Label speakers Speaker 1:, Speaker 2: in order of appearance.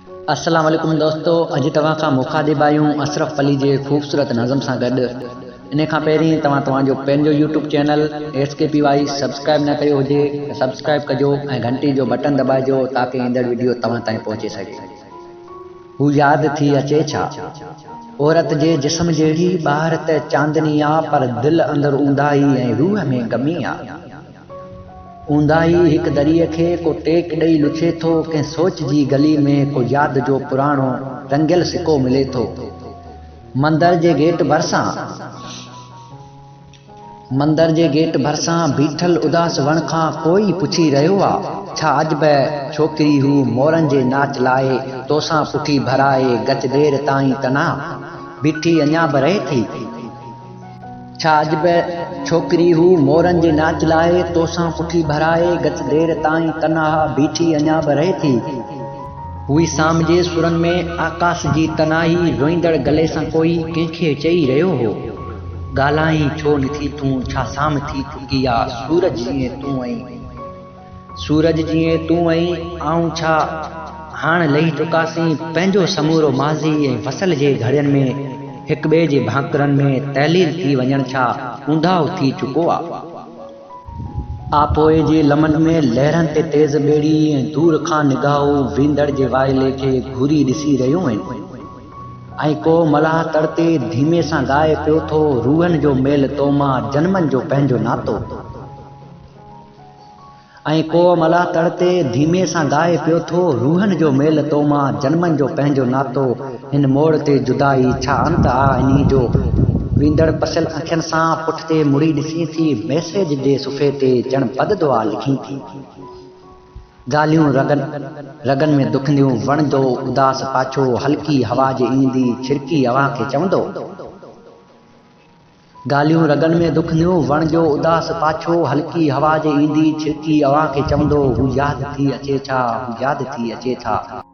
Speaker 1: السلام عليڪم دوستو اڄ توهان کان مخاطب آهيون اشرف پلي جي خوبصورت نظم سان گڏ انهي کان پهرين توهان توهان جو پنهنجو YouTube channel S K P Y subscribe نه ڪيو هجي ته سبسڪرائب ڪجو ۽ گهنٽي جو بٽن دٻائجو تاڪه ايندڙ وڊيو توهان تائين پهچي سگهي. هو ياد ٿي اچي ڇا؟ عورت جي جسم جهڙي ٻاهر ته چاندني آ پر دل اندر اونداهي ۽ روح ۾ غمي آ. اونداهي هڪ دريء کي ڪو ٽيڪ ڏئي لڇي ٿو، ڪنهن سوچ جي گلي ۾ ڪو ياد جو پراڻو رنگيل سڪو ملي ٿو. مندر جي گيٽ ڀرسان مندر جي گيٽ ڀرسان بيٺل اداس وڻ کان ڪوئي پڇي رهيو آ، ڇا اڄ به ڇوڪري هو مورن جي ناچ لاء توسان پٺي ڀرائي ڳچ دير تائين تنها بيٺي اڃا به رهي ٿي؟ ڇا اڄ به ڇوڪري هو مورن جي ناچ لاء توسان پٺي ڀرائي ڳچ دير تائين تنها بيٺي اڃا به رهي ٿي؟ هئي سام جي سرن ۾ آڪاس جي تنهائي روئيندڙ گلي سان ڪوئي ڪنهن کي چئي رهيو هو، ڳالهائين ڇو نٿي تون ڇا سام ٿي چڪي آ سورج جيئن تون ۽. سورج جيئن تون ۽ آئون ڇا هاڻ لهي چڪاسين پنهنجو سمورو ماضي ۽ وصل جي گهڙين ۾ هڪ ٻئي جي ڀاڪرن ۾ تحليل ٿي وڃڻ ڇا اونداهو ٿي چڪو آ. آ پوء جي لمحن ۾ لهرن تي تيز ٻيڙي ۽ دور کان نگاهون ويندڙ جي وائلي کي گهوري ڏسي رهيون آهن ۽ ڪو ملاح تڙ تي ڌيمي سان ڳائي پيو ٿو روحن جو ميل تو مان جنمن جو پنهنجو ناتو. ۽ ڪو ملاح تڙ تي ڌيمي سان ڳائي پيو ٿو روحن جو ميل تو مان جنمن جو پنهنجو ناتو هن موڙ تي جدائي ڇا انت آ انهي جو ويندڙ پسيل اکين سان پٺتي مڙي ڏسين ٿي ميسيج جي صفحي تي ڄڻ بد دعا لکين ٿي ڳالهيون رڳن رڳن ۾ دکنديون وڻ جو اداس پاڇو هلڪي هوا جي ايندي ڇرڪي اوهان کي چوندو. ڳالهيون رڳن ۾ دکنديون، وڻ جو اداس پاڇو، هلڪي هوا جي ايندي ڇرڪي اوهان کي چوندو، هو ياد ٿي اچي ڇا، هو ياد ٿي اچي ڇا.